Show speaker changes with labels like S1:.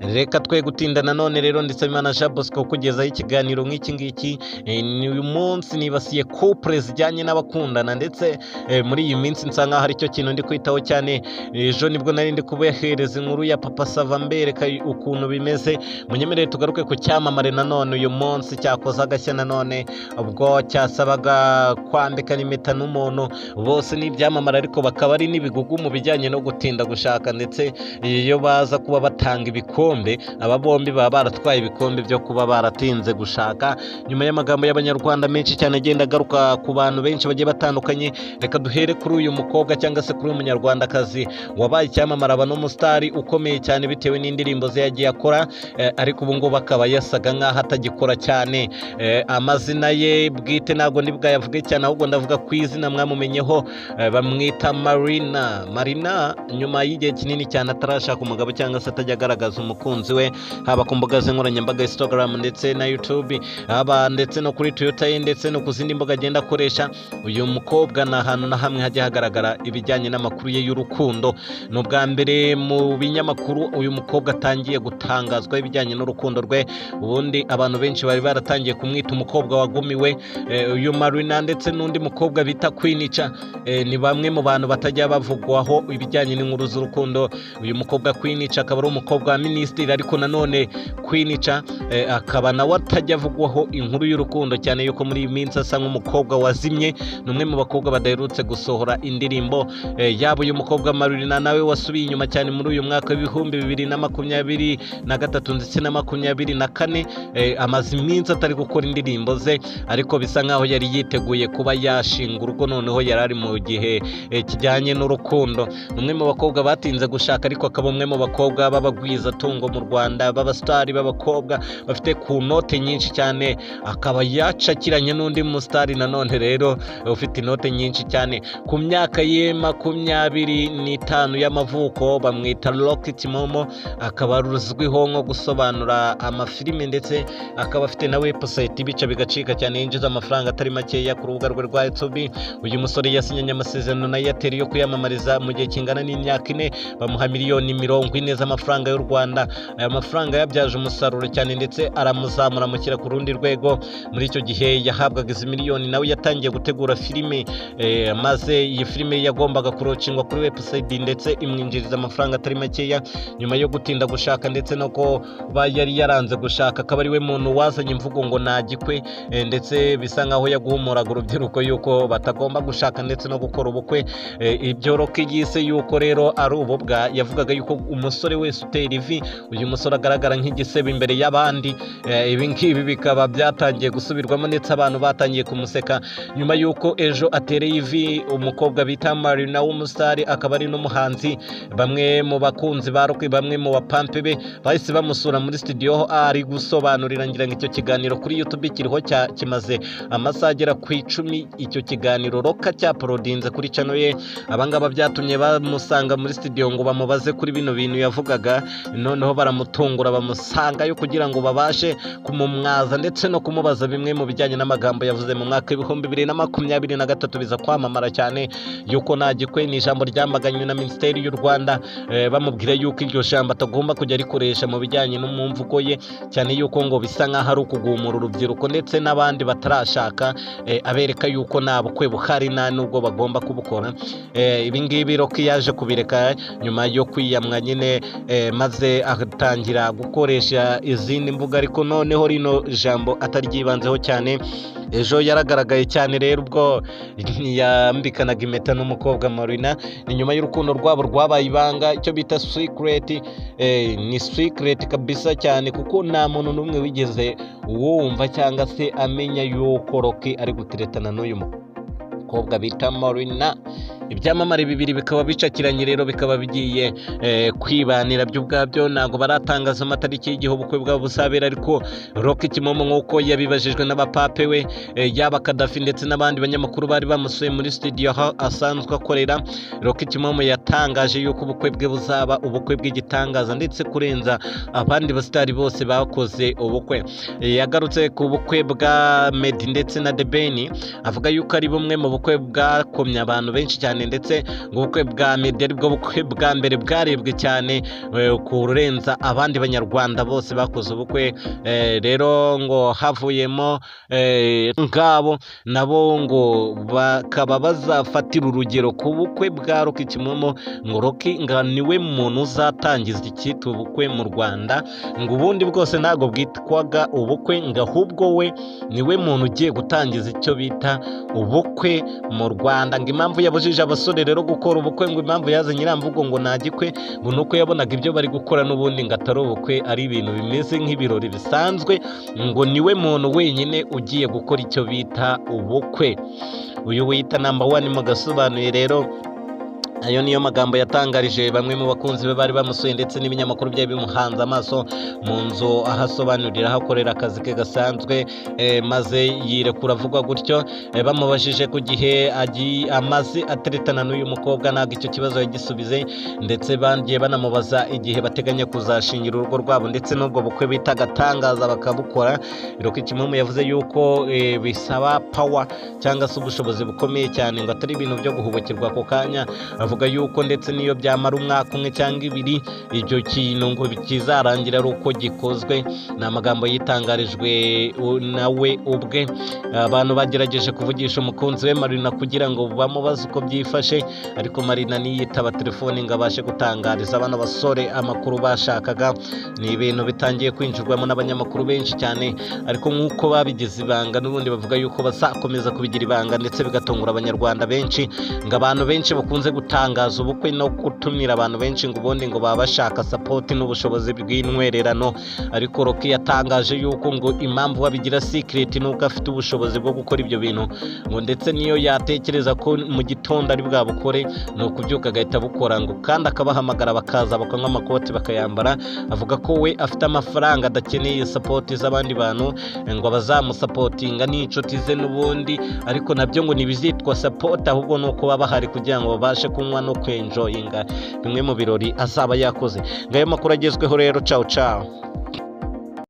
S1: Reka twe gutinda nanone rero, ndetse Imana Jean Bosco kugezaho ikiganiro nk'iki ngiki. Ni uyu munsi nibasiye couple zijyanye n'abakundana, ndetse muri iyi minsi nsa nkaho aricyo kintu ndi kwitaho cyane. Ejo nibwo nari ndi kubahereza inkuru ya Papa Sava, mbereka ukuntu bimeze. Munyemerere tugaruke ku cyamamare nanone uyu munsi cyakoze agashya nanone, ubwo cyasabaga kwambikana impeta n'umuntu. Bose ni ibyamamare, ariko bakaba ari n'ibigugu mu bijyanye no gutinda gushaka, ndetse iyo baza kuba batanga ibikombe, aba bombi baba baratwaye ibikombe byo kuba baratinze gushaka. Nyuma y'amagambo y'Abanyarwanda menshi cyane agenda agaruka ku bantu benshi bagiye batandukanye, reka duhere kuri uyu mukobwa cyangwa se kuri uyu Munyarwandakazi wabaye icyamamare, aba n'umusitari ukomeye cyane bitewe n'indirimbo ze yagiye akora, ariko ubu ngubu akaba yasaga nk'aho atagikora cyane. Amazina ye bwite ntabwo ndi bwayavuge cyane, ahubwo ndavuga ku izina mwamumenyeho. Bamwita Marina. Marina, nyuma y'igihe kinini cyane atarashaka umugabo cyangwa se atajya agaragaza umukunzi we, haba ku mbuga ze nkoranyambaga, Instagram ndetse na YouTube, haba ndetse no kuri Toyota ye, ndetse no ku zindi mbuga agenda akoresha, uyu mukobwa nta hantu na hamwe hajya hagaragara ibijyanye n'amakuru ye y'urukundo. Ni ubwa mbere mu binyamakuru uyu mukobwa atangiye gutangazwa ibijyanye n'urukundo rwe. Ubundi abantu benshi bari baratangiye kumwita umukobwa wagumiwe. Uyu Marina ndetse n'undi mukobwa bita Queen Cha ni bamwe mu bantu batajya bavugwaho ibijyanye n'inkuru z'urukundo. Uyu mukobwa Queen Cha akaba ari umukobwa wa minisitiri, ariko nanone Queen Cha akaba nawe atajya avugwaho inkuru y'urukundo cyane, yuko muri iyi minsi asa nk'umukobwa wazimye. Ni umwe mu bakobwa badaherutse gusohora indirimbo. Yaba uyu mukobwa Marina nawe wasubiye inyuma cyane muri uyu mwaka w'2023 ndetse na 24, amaze iminsi atari gukora indirimbo ze, ariko bisa nkaho yari yiteguye kuba yashinga urugo, noneho yari ari mu gihe kijyanye n'urukundo. Ni umwe mu bakobwa batinze gushaka, ariko akaba umwe mu bakobwa b'abagwizatungo mu Rwanda, b'abasitari b'abakobwa bafite ku note nyinshi cyane, akaba yacakiranye n'undi musitari nanone rero ufite inote nyinshi cyane. Ku myaka ye 25 y'amavuko, bamwita Rocky Kimomo, akaba azwiho nko gusobanura amafilime, ndetse akaba afite na website bica bigacika cyane, yinjiza amafaranga atari makeya ku rubuga rwe rwa YouTube. Uyu musore yasinyanye amasezerano na Airtel yo kuyamamariza mu gihe kingana n'imyaka 4, bamuha miliyoni 40 z'amafaranga y'u Rwanda. Aya mafaranga yabyaje umusaruro cyane, ndetse aramuzamura, amushyira ku rundi rwego. Muri icyo gihe yahabwaga izi miliyoni, nawe yatangiye gutegura filime, maze iyi filime yagombaga kurocingwa kuri website, ndetse imwinjiriza amafaranga atari makeya. Nyuma yo gutinda gushaka ndetse no kuba yari yaranze gushaka, akaba ari we muntu wazanye imvugo ngo nagikwe, ndetse bisa nkaho yaguhumuraga urubyiruko yuko batagomba gushaka ndetse no gukora ubukwe. Ibyo Rocky yise yuko rero ari ububwa, yavugaga yuko umusore wese utera ivi uyu musore agaragara nk'igisebo imbere y'abandi. Ibi ngibi bikaba byatangiye gusubirwamo, ndetse abantu batangiye kumuseka nyuma y'uko ejo atereye ivi umukobwa bita Marina w'umusitari, akaba ari n'umuhanzi. Bamwe mu bakunzi ba Rocky, bamwe mu bapampe be, bahise bamusura muri studio aho ari gusobanurira. Ngira ngo icyo kiganiro kuri YouTube kiriho, kimaze amasaha agera ku 10. Icyo kiganiro Rocky cyaporodinze kuri channel ye. Abangaba byatumye bamusanga muri studio ngo bamubaze kuri bino bintu yavugaga, noneho baramutungura, bamusangayo kugira ngo babashe kumumwaza ndetse no kumubaza bimwe mu bijyanye n'amagambo yavuze mu mwaka w'2023, biza kwamamara cyane yuko nta gikwe. Ni ijambo ryamaganywe na Minisiteri y'u Rwanda, bamubwira yuko iryo jambo atagomba kujya arikoresha mu bijyanye no mu mvugo ye, cyane yuko ngo bisa nk'aho ari ukugumura urubyiruko ndetse n'abandi batarashaka, abereka yuko nta bukwe buhari, nta nubwo bagomba kubukora. Ibi ngibi Rocky yaje kubireka nyuma yo kwiyamwa nyine, maze atangira gukoresha izindi mbuga, ariko noneho rino jambo ataryibanzeho cyane. Ejo yaragaragaye cyane rero ubwo yambikanaga impeta n'umukobwa Marina. Ni nyuma y'urukundo rwabo rwabaye ibanga, icyo bita secret. Ni secret kabisa cyane, kuko nta muntu n'umwe wigeze wumva cyangwa se amenya yuko Rocky ari guteretana n'uyu mukobwa bita Marina. Ibyamamare bibiri bikaba bicakiranye rero, bikaba bigiye kwibanira byo ubwabyo. Ntabwo baratangaza amatariki y'igihe ubukwe bwabo buzabera, ariko Rocky Kimomo, nk'uko yabibajijwe n'abapape we, yaba Kadafi ndetse n'abandi banyamakuru bari bamusuye muri studio aho asanzwe akorera, Rocky Kimomo yatangaje yuko ubukwe bwe buzaba ubukwe bw'igitangaza, ndetse kurenza abandi basitari bose bakoze ubukwe. Yagarutse ku bukwe bwa Meddy ndetse na The Ben, avuga yuko ari bumwe mu bukwe bwakomye abantu benshi cyane. cyane, ndetse ngo ubukwe bwa Meddy aribwo bukwe bwa mbere bwarebwe cyane kurenza abandi banyarwanda bose bakoze ubukwe. Rero ngo havuyemo ngabo nabo ngo bakaba bazafatira urugero ku bukwe bwa Rocky Kimomo. Ngo Rocky nga niwe muntu uzatangiza icyitwa ubukwe mu Rwanda, ngo ubundi bwose ntabwo bwitwaga ubukwe, ngo ahubwo we niwe muntu ugiye gutangiza icyo bita ubukwe mu Rwanda. Ngo impamvu yabujije abasore rero gukora ubukwe, ngo impamvu yazanye iriya mvugo ngo ntagikwe, ngo ni uko yabonaga ibyo bari gukora n'ubundi ngo atari ubukwe, ari ibintu bimeze nk'ibirori bisanzwe. Ngo niwe muntu wenyine ugiye gukora icyo bita ubukwe, uyu wita Number One mu gasobanuye. Rero ayo niyo magambo yatangarije bamwe mu bakunzi be bari bamusuye, ndetse n'ibinyamakuru byari bimuhanze amaso mu nzu aho asobanurira aho akorera akazi ke gasanzwe, maze yirekura avuga gutyo. Bamubajije ku gihe amaze ateretana n'uyu mukobwa, ntabwo icyo kibazo yagisubize, ndetse bagiye banamubaza igihe bateganya kuzashingira urugo rwabo ndetse n'ubwo bukwe bita agatangaza bakabukora. Rocky Kimomo yavuze yuko bisaba power cyangwa se ubushobozi bukomeye cyane, ngo atari ibintu byo guhubukirwa ako kanya. Avuga yuko ndetse n'iyo byamara umwaka umwe cyangwa 2, icyo kintu ngo kizarangira ari uko gikozwe. Ni amagambo yitangarijwe nawe ubwe. Abantu bagerageje kuvugisha umukunzi we Marina kugira ngo bamubaze uko byifashe, ariko Marina ntiyitaba telefoni ngo abashe gutangariza bano basore amakuru bashakaga. Ni ibintu bitangiye kwinjirwamo n'abanyamakuru benshi cyane, ariko nk'uko babigize ibanga n'ubundi bavuga yuko bazakomeza kubigira ibanga, ndetse bigatungura abanyarwanda benshi. Ngo abantu benshi bakunze gutangaza ubukwe no gutumira abantu benshi, ngo ubundi ngo baba bashaka support n'ubushobozi bw'intwererano, ariko Rocky yatangaje yuko ngo impamvu babigira secret nuko afite ubushobozi bwo gukora ibyo bintu, ngo ndetse niyo yatekereza ko mu gitondo ari bwabukore, ni ukubyuka agahita abukora, ngo kandi akabahamagara bakaza bakanywa amakoti bakayambara. Avuga ko we afite amafaranga, adakeneye support z'abandi bantu, ngo abazamusapotinga ni inshuti ze n'ubundi, ariko nabyo ngo ntibizitwa support, ahubwo ni uko baba bahari kugira ngo babashe kunywa no kwenjoyinga bimwe mu birori azaba yakoze. Ngayo makuru agezweho rero. Cawu cawu.